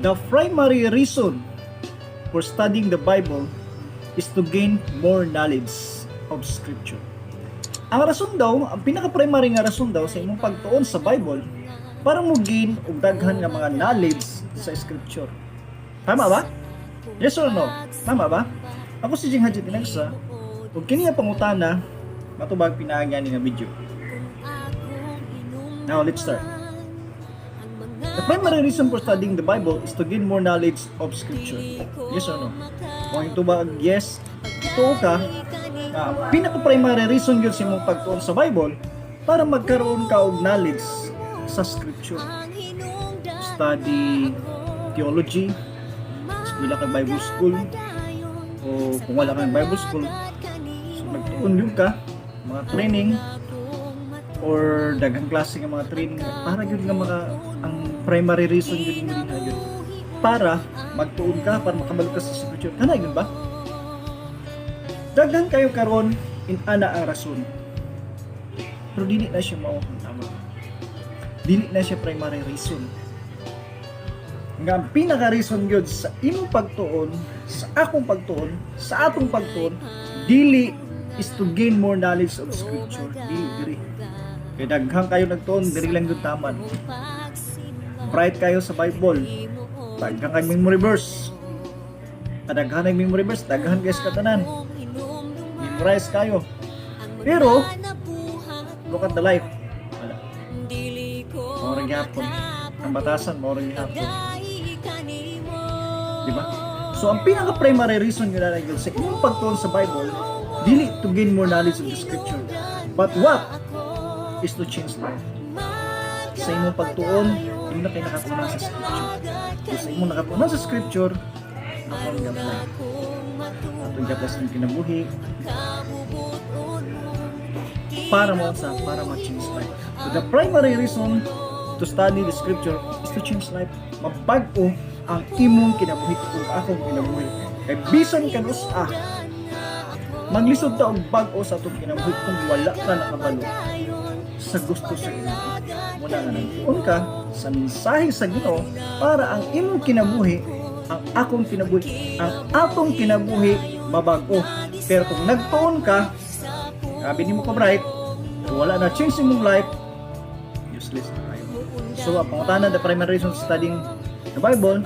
The primary reason for studying the Bible is to gain more knowledge of Scripture. Ang rason daw, ang pinaka-primary nga rason daw sa imong pagtuon sa Bible para mo gain og daghan nga mga knowledge sa Scripture. Tama ba? Yes or no? Tama ba? Ako si Jing Haji Tinagsa, ug kini nga pangutana matubag pinaagi ani nga video. Now, let's start. The primary reason for studying the Bible is to gain more knowledge of Scripture. Yes or no? Kung ang tubag yes, tuo ka, nga ang pinaka-primary reason yun sa imong pagtuon sa Bible para magkaroon ka og knowledge sa Scripture. Study theology, eskwela kag Bible school, o kung wala kang Bible school, so nagtuon yun ka, mga training, or daghang klase nga mga training para gyud nga mga ang primary reason yun mo dinha yun para magtuon ka, para makabalo ka sa Scripture. Kana yun ba? Daghan kayo karon in ana ang rason, pero dili na siya mao ang tama, dili na siya primary reason. Nga ang pinaka reason gyud sa imong pagtuon, sa akong pagtuon, sa atong pagtuon, dili is to gain more knowledge of Scripture. Dili diri. Kay daghan kayo nagtuon, diri lang gyud taman. Bright kayo sa Bible. Daghan kay memory verse. Daghan ay memory verse, daghan kayo sa katanan. Memorize kayo. Pero, look at the life. Wala. Mao ra gihapon. Ang batasan, mao ra gihapon. Di ba? So, ang pinaka-primary reason yun na sa imong pagtuon sa Bible, dili to gain more knowledge of the Scripture. But what? Is to change life. Sa imong pagtuon, hindi na kayo nakatunan sa Scripture. Kung sa imong nakatunan sa Scripture, atong gi-apply. Atong gi-apply sa imong kinabuhi para mo sa para ma-change life. So the primary reason to study the Scripture is to change life. Mabag-o ang imong kinabuhi ug akong kinabuhi. Kay bisan kanus-a, maglisod ta og bag-o sa atong kinabuhi kung wala ka nakabalo sa gusto sa Ginoo. Muna nga nagtuon ka sa mensahe sa Ginoo para ang imong kinabuhi, ang akong kinabuhi, ang atong kinabuhi mabag-o. Pero kung nagtuon ka, grabe nimo ka bright, pero wala na change imong life, useless na kayo. So, ang pangutana, the primary reason studying the Bible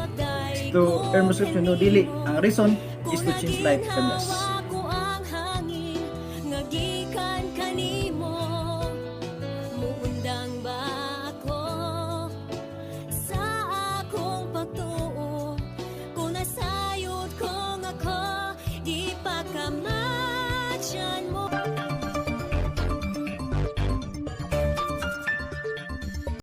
is to earn more Scripture. No, dili. Ang reason is to change life. God bless. Ako ang hangin nga gikan kanimo. Muundang ba ako sa akong pagtuo kung nasayod kong ako di pa kamatyan mo?